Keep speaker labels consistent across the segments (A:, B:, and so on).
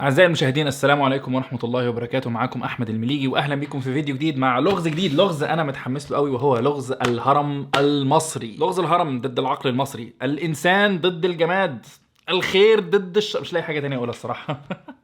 A: أعزائي المشاهدين، السلام عليكم ورحمة الله وبركاته. معاكم أحمد المليجي، وأهلا بكم في فيديو جديد مع لغز جديد، لغز أنا متحمس له قوي، وهو لغز الهرم المصري. لغز الهرم ضد العقل المصري، الإنسان ضد الجماد، الخير ضد الشر. مش لاقي حاجة تانية أقولها الصراحة.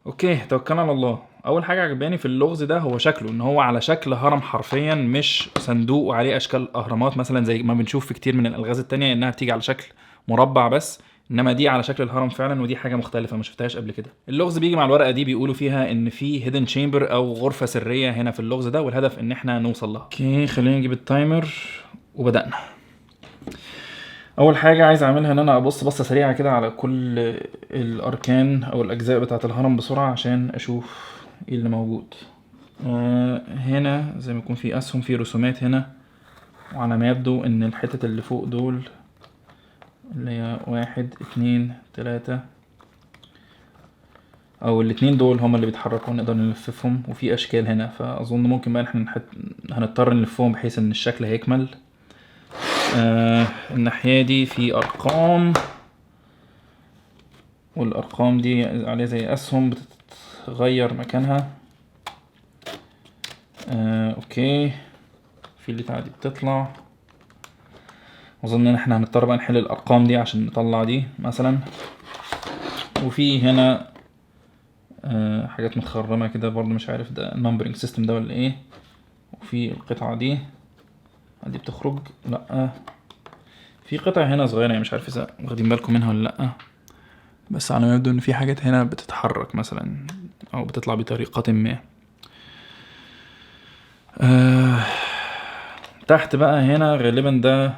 A: okay، توكلنا على الله. أول حاجة عجباني في اللغز ده هو شكله، إن هو على شكل هرم حرفيا، مش صندوق وعليه أشكال أهرامات مثلا زي ما بنشوف في كتير من الألغاز التانية إنها بتيجي على شكل مربع بس، انما دي على شكل الهرم فعلا، ودي حاجة مختلفة ما شفتهاش قبل كده. اللغز بيجي مع الورقة دي، بيقولوا فيها ان في hidden chamber او غرفة سرية هنا في اللغز ده، والهدف ان احنا نوصل لها. okay، خلينا نجيب ال timer وبدانا. اول حاجة عايز اعملها ان انا ابص بصة سريعة كده على كل الاركان او الاجزاء بتاعه الهرم بسرعة عشان اشوف ايه اللي موجود. هنا زي ما يكون في اسهم، في رسومات هنا، وعلى ما يبدو ان الحتت اللي فوق دول اللي هي 1 2 3 او الاتنين دول هما اللي بيتحركوا، نقدر نلففهم، وفي اشكال هنا، فاظن ممكن بقى احنا هنضطر نلفهم بحيث ان الشكل هيكمل. الناحية دي في ارقام، والارقام دي عليها زي اسهم بتتغير مكانها. okay، في اللي دي بتطلع. اظن ان احنا هنضطر بقى نحل الارقام دي عشان نطلع دي مثلا. وفي هنا حاجات متخرمه كده برضو، مش عارف ده ال numbering system ده ولا ايه. وفي القطعة دي، دي بتخرج، لا في قطع هنا صغيرة، يعني مش عارف اذا واخدين بالكم منها ولا لا، بس على ما يبدو ان في حاجات هنا بتتحرك مثلا او بتطلع بطريقة ما. تحت بقى هنا غالبا ده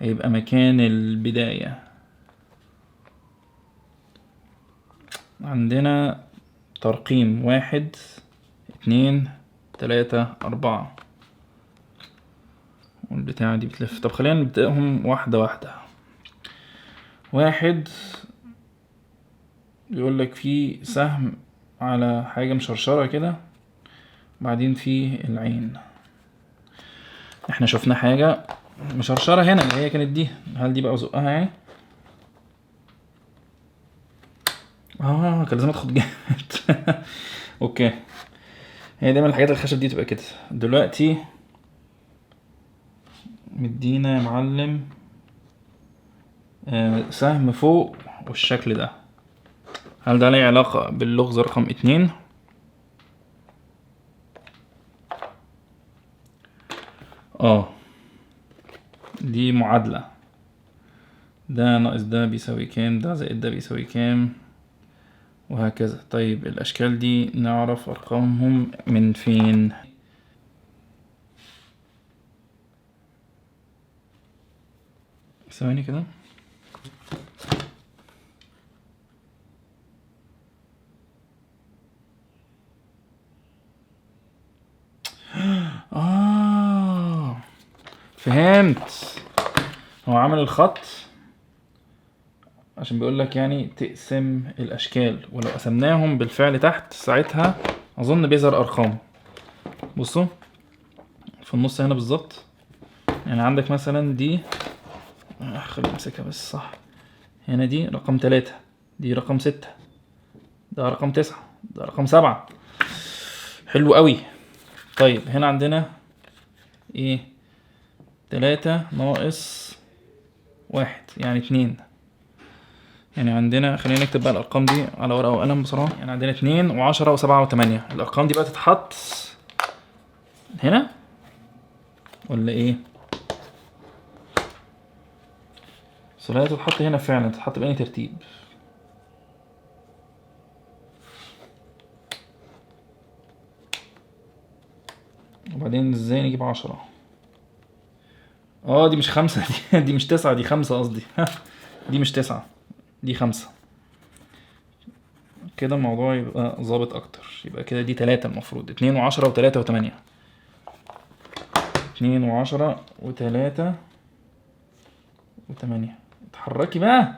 A: هيبقى مكان البداية. عندنا ترقيم 1 2 3 4، والبتاعة دي بتلف. طب خلينا نبدأهم واحدة واحدة. 1 بيقول لك في سهم على حاجة مشرشرة كده، بعدين في العين. احنا شفنا حاجة مشرشرة هنا اللي هي كانت دي، هل دي بقى زقها يعني؟ كان لازم ادخل جامد. okay، هي دايما الحاجات الخشب دي تبقى كده. دلوقتي مدينا يا معلم سهم فوق والشكل ده، هل ده ليه علاقة باللغز رقم 2؟ دي معادلة، ده ناقص ده بيساوي كام، ده زائد ده بيساوي كام، وهكذا. طيب الأشكال دي نعرف أرقامهم من فين؟ ثواني كده. فهمت. هو عامل الخط عشان بيقول لك تقسم الاشكال، ولو قسمناهم بالفعل تحت ساعتها اظن بيظهر ارقام. بصوا في النص هنا بالظبط، عندك مثلا دي، خليني امسكها بس صح، هنا دي رقم 3، دي رقم 6، ده رقم 9، ده رقم 7. حلو قوي. طيب هنا عندنا ايه؟ 3 ناقص 1 يعني 2. يعني عندنا، خلينا نكتب بقى الأرقام دي على ورقة وقلم بسرعة. عندنا 2 و10 و7 و8. الأرقام دي بقى تتحط هنا ولا إيه؟ بس لا تتحط هنا فعلا، تتحط بأي ترتيب؟ وبعدين إزاي نجيب 10؟ دي مش 5، دي مش 9، دي 5 قصدي. دي مش 9، دي 5. كده الموضوع يبقى ظابط أكتر. يبقى كده دي 3 المفروض، 2 و10 و3 و8. 2 و10 و3 و8. اتحركي بقى.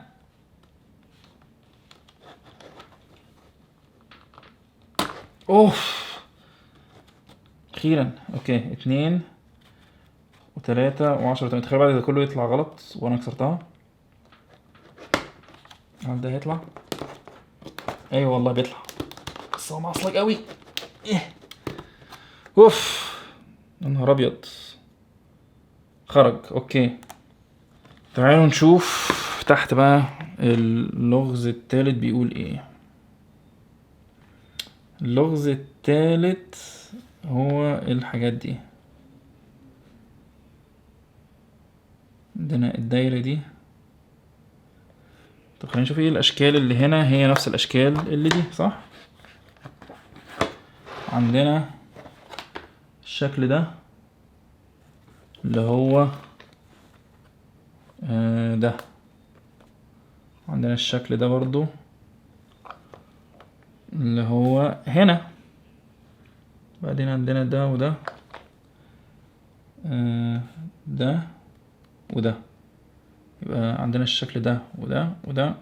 A: أوف، أخيرا. أوكي، 2 و3 و10 و8. تخيل بعد ده كله يطلع غلط وأنا كسرتها. هل ده هيطلع؟ ايوه والله بيطلع، بس هو معصلك قوي. ايه اوف، يا نهار ابيض، خرج. okay تعالوا نشوف تحت بقى اللغز التالت بيقول ايه. اللغز التالت هو الحاجات دي، عندنا الدايرة دي. طب خلينا نشوف ايه الاشكال اللي هنا، هي نفس الاشكال اللي دي صح؟ عندنا الشكل ده اللي هو ده، عندنا الشكل ده برضو اللي هو هنا، بعدين عندنا ده وده، ده وده، يبقى عندنا الشكل ده وده وده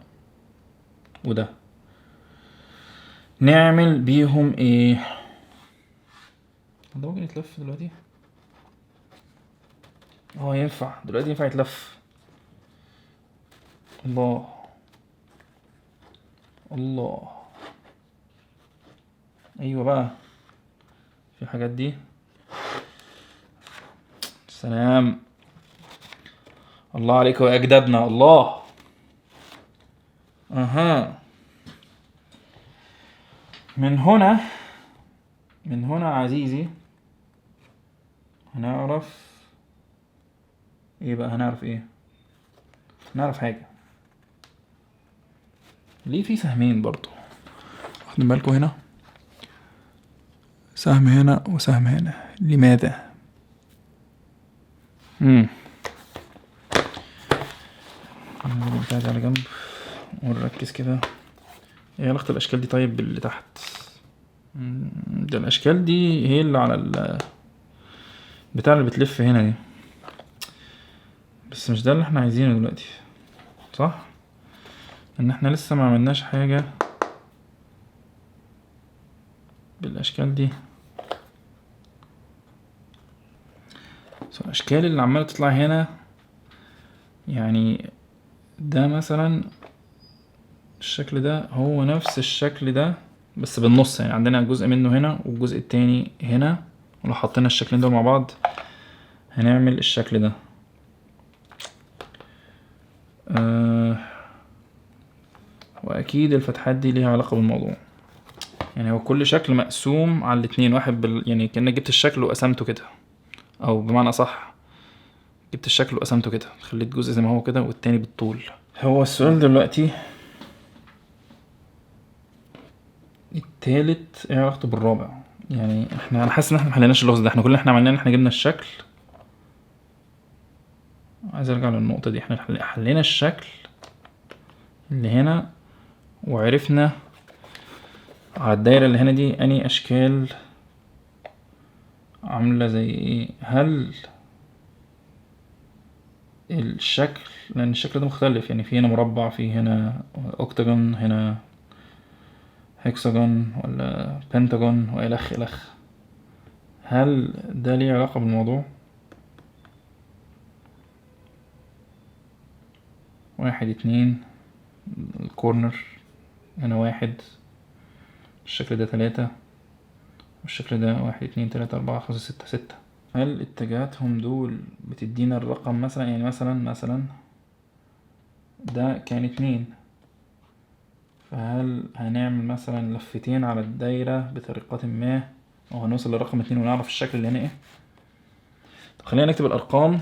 A: وده. نعمل بيهم ايه؟ ده ممكن يتلف دلوقتي؟ ينفع دلوقتي، ينفع يتلف. الله الله، ايوه بقى في الحاجات دي. سلام الله عليكم يا اجدادنا. الله. اها، من هنا، من هنا عزيزي هنعرف ايه بقى؟ هنعرف ايه؟ هنعرف حاجة. ليه في سهمين برضو؟ واخدين بالكم؟ هنا سهم هنا وسهم هنا، لماذا؟ بتاعتي على جنب ونركز كده. ايه علاقة الأشكال دي طيب باللي تحت؟ ده الأشكال دي هي اللي على بتاع اللي بتلف هنا دي، بس مش ده اللي احنا عايزينه دلوقتي صح؟ ان احنا لسه ما عملناش حاجة بالأشكال دي. بس الأشكال اللي عمالة تطلع هنا، يعني ده مثلا الشكل ده هو نفس الشكل ده بس بالنص، يعني عندنا جزء منه هنا والجزء التاني هنا، ولو حطينا الشكلين دول مع بعض هنعمل الشكل ده. واكيد الفتحات دي ليها علاقة بالموضوع، يعني هو كل شكل مقسوم على الاتنين، واحد يعني كأنك جبت الشكل وقسمته كده، او بمعنى اصح جبت الشكل وقسمته كده، خليت جزء زي ما هو كده والتاني بالطول. هو السؤال دلوقتي التالت ايه علاقته بالرابع؟ يعني انا حاسس ان احنا محليناش اللغز ده، احنا كل اللي احنا عملناه ان احنا جبنا الشكل. عايز ارجع للنقطة دي، احنا حلينا الشكل اللي هنا وعرفنا على الدايرة اللي هنا دي اني اشكال عاملة زي ايه. هل الشكل، لان الشكل ده مختلف، يعني في هنا مربع، في هنا octagon، هنا hexagon ولا بنتاجون والخ الخ، هل ده ليه علاقة بالموضوع؟ 1 2 ال corner هنا 1، الشكل ده 3، والشكل ده 1 2 3 4 5 6 6. هل اتجاهاتهم دول بتدينا الرقم مثلا؟ يعني مثلا ده كان 2، فهل هنعمل مثلا لفتين على الدايرة بطريقة ما أو هنوصل لرقم 2 ونعرف الشكل اللي هنا إيه؟ طب خلينا نكتب الأرقام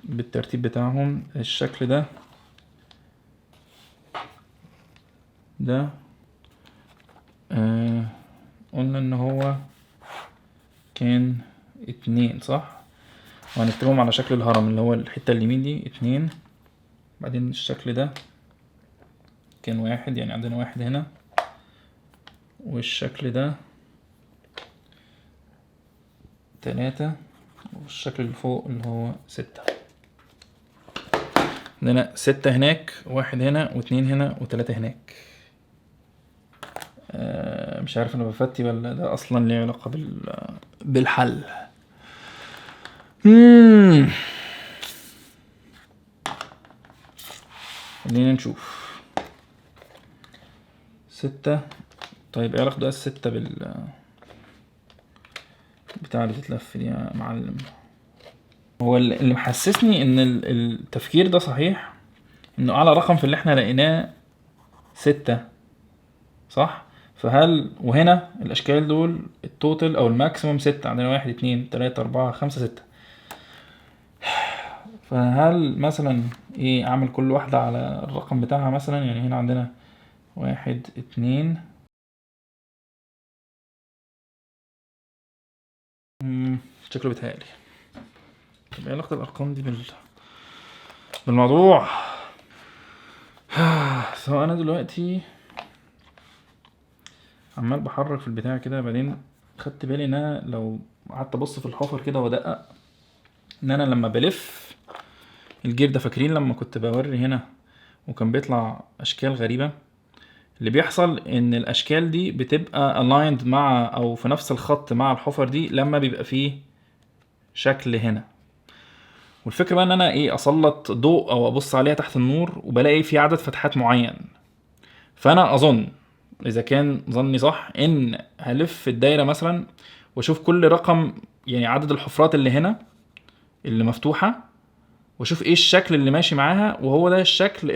A: بالترتيب بتاعهم. الشكل ده، ده قلنا إن هو كان 2 صح؟ وهنكتبهم على شكل الهرم اللي هو الحتة اليمين دي 2، بعدين الشكل ده كان 1، يعني عندنا 1 هنا، والشكل ده 3، والشكل اللي فوق اللي هو 6. عندنا 6 هناك، 1 هنا، و2 هنا، و3 هناك. مش عارف انا بفتي ولا ده اصلا ليه علاقة بالحل. خلينا نشوف. 6. طيب ايه علاقة ده الستة بال بتاع اللي بتتلف دي يا معلم؟ هو اللي محسسني ان التفكير ده صحيح، انه اعلى رقم في اللي احنا لقيناه 6، صح؟ فهل وهنا الاشكال دول ال total او ال maximum 6، عندنا 1 2 3 4 5 6. فهل مثلا ايه اعمل كل واحدة على الرقم بتاعها مثلا؟ يعني هنا عندنا 1 2، شكله بيتهيألي. طب ايه علاقة الارقام دي بالموضوع؟ سواء انا دلوقتي عمال بحرك في البتاع كده، بعدين خدت بالي ان انا لو قعدت ابص في الحفر كده وادقق ان انا لما بلف الجير ده، فاكرين لما كنت بوري هنا وكان بيطلع اشكال غريبة؟ اللي بيحصل ان الاشكال دي بتبقى aligned مع او في نفس الخط مع الحفر دي لما بيبقى فيه شكل هنا. والفكرة بقى ان انا ايه، اسلط ضوء او ابص عليها تحت النور وبلاقي في عدد فتحات معين. فانا اظن اذا كان ظني صح ان هلف الدايرة مثلا واشوف كل رقم، يعني عدد الحفرات اللي هنا اللي مفتوحة، واشوف ايه الشكل اللي ماشي معاها، وهو ده الشكل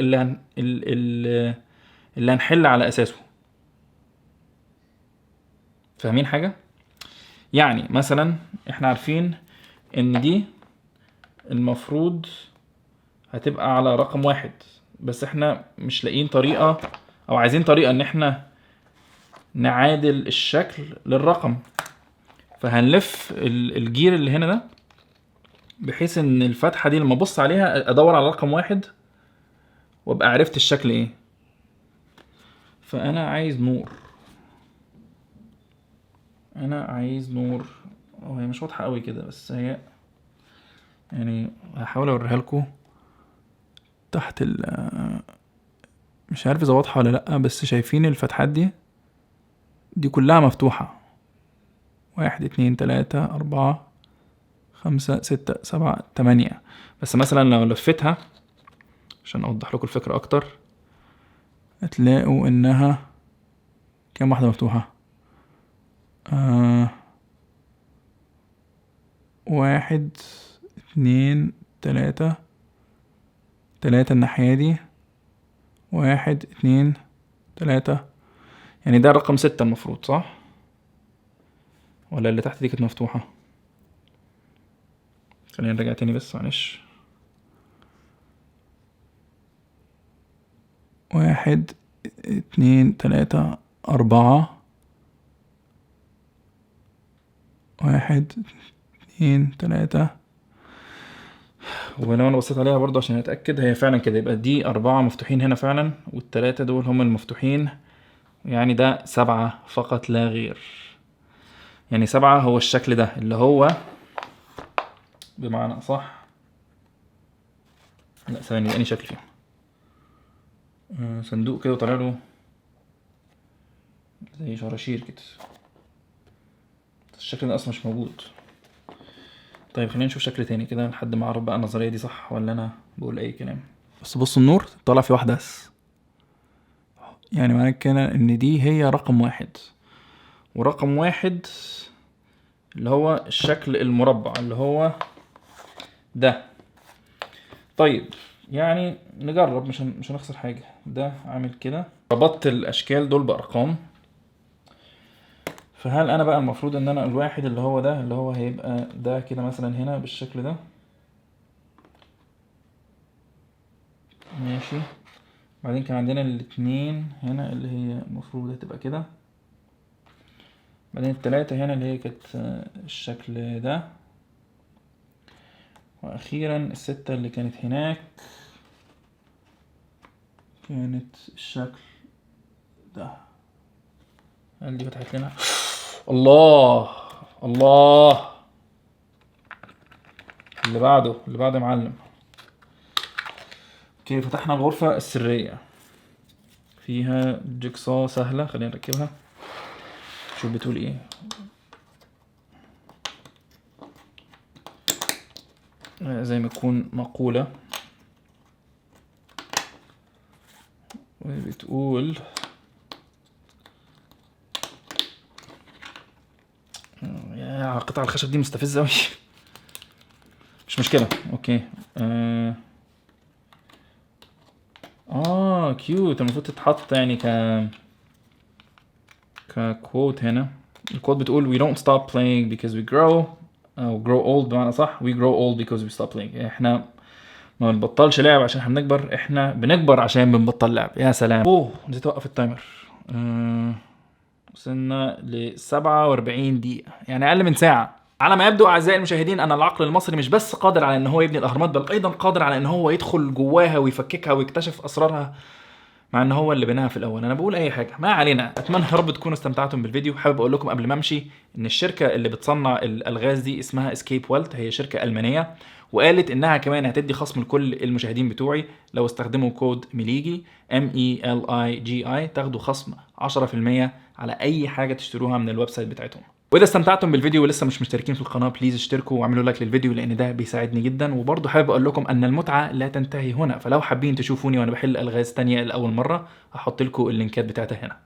A: اللي هنحل على اساسه. فاهمين حاجة؟ يعني مثلا احنا عارفين ان دي المفروض هتبقى على رقم 1، بس احنا مش لاقيين طريقة، او عايزين طريقة ان احنا نعادل الشكل للرقم. فهنلف الجير اللي هنا ده بحيث ان الفتحة دي لما ابص عليها ادور على رقم 1 وابقى عرفت الشكل ايه. فانا عايز نور، انا عايز نور. هي مش واضحة قوي كده، بس هي يعني هحاول اوريها لكم تحت مش عارف اذا واضحة ولا لأ، بس شايفين الفتحات دي؟ دي كلها مفتوحة. 1 2 3 4 5 6 7 8. بس مثلا لو لفتها عشان اوضح لكم الفكرة اكتر، هتلاقوا انها كام واحدة مفتوحة؟ 1 2 3، 3 الناحية دي، 1 2 3، يعني ده رقم 6 المفروض، صح؟ ولا اللي تحت دي كانت مفتوحة؟ خلينا نرجع تاني بس معلش. 1 2 3 4، 1 2 3. ولو انا بصيت عليها برضو عشان اتاكد هي فعلا كده، يبقى دي 4 مفتوحين هنا فعلا، والتلاتة دول هم المفتوحين، يعني ده 7 فقط لا غير. يعني 7 هو الشكل ده اللي هو بمعنى اصح، لا ثواني، انهي شكل فيهم؟ صندوق كده وطالع له زي شراشير كده، الشكل ده اصلا مش موجود. طيب خلينا نشوف شكل تاني كده لحد ما اعرف بقى النظرية دي صح ولا انا بقول اي كلام. بس بصوا النور طالع في واحدة بس، يعني معنى كده ان دي هي رقم 1، ورقم 1 اللي هو الشكل المربع اللي هو ده. طيب يعني نجرب، مش هنخسر حاجة. ده عامل كده، ربطت الاشكال دول بارقام. فهل انا بقى المفروض ان انا الواحد اللي هو ده اللي هو هيبقى ده كده مثلا هنا بالشكل ده، ماشي. بعدين كان عندنا الاتنين هنا اللي هي المفروض هتبقى كده، بعدين التلاتة هنا اللي هي كانت الشكل ده، واخيرا الستة اللي كانت هناك كانت الشكل ده. هل دي فتحت لنا؟ الله الله، اللي بعده، اللي بعده يا معلم. okay، فتحنا الغرفة السرية، فيها jigsaw سهلة، خلينا نركبها شوف بتقول ايه. زي ما تكون مقولة، وبتقول يا قطع الخشب دي مستفزة قوي. مش مشكله، okay. Cute. المفروض تتحط يعني ك quote هنا. ال quote بتقول we don't stop playing because we grow، او grow old بمعنى صح، we grow old because we stop playing. احنا ما بنبطلش لعب عشان احنا بنكبر، احنا بنكبر عشان بنبطل لعب. يا سلام. اوه، نسيت اوقف ال timer. وصلنا ل 47 دقيقة، يعني اقل من ساعة. على ما يبدو اعزائي المشاهدين ان العقل المصري مش بس قادر على ان هو يبني الاهرامات، بل ايضا قادر على ان هو يدخل جواها ويفككها ويكتشف اسرارها، مع ان هو اللي بناها في الاول. انا بقول اي حاجه، ما علينا. اتمنى يا رب تكونوا استمتعتم بالفيديو. حابب اقول لكم قبل ما امشي ان الشركة اللي بتصنع الالغاز دي اسمها Escape Welt، هي شركة المانيه، وقالت انها كمان هتدي خصم لكل المشاهدين بتوعي لو استخدموا كود ميليجي MELIGI، تاخدوا خصم 10% على اي حاجة تشتروها من ال website بتاعتهم. واذا استمتعتم بالفيديو ولسه مش مشتركين في القناه، please اشتركوا واعملوا like للفيديو لان ده بيساعدني جدا. وبرضه حابب اقول لكم ان المتعة لا تنتهي هنا، فلو حابين تشوفوني وانا بحل الغاز تانية لاول مره، هحط لكم اللينكات بتاعتها هنا.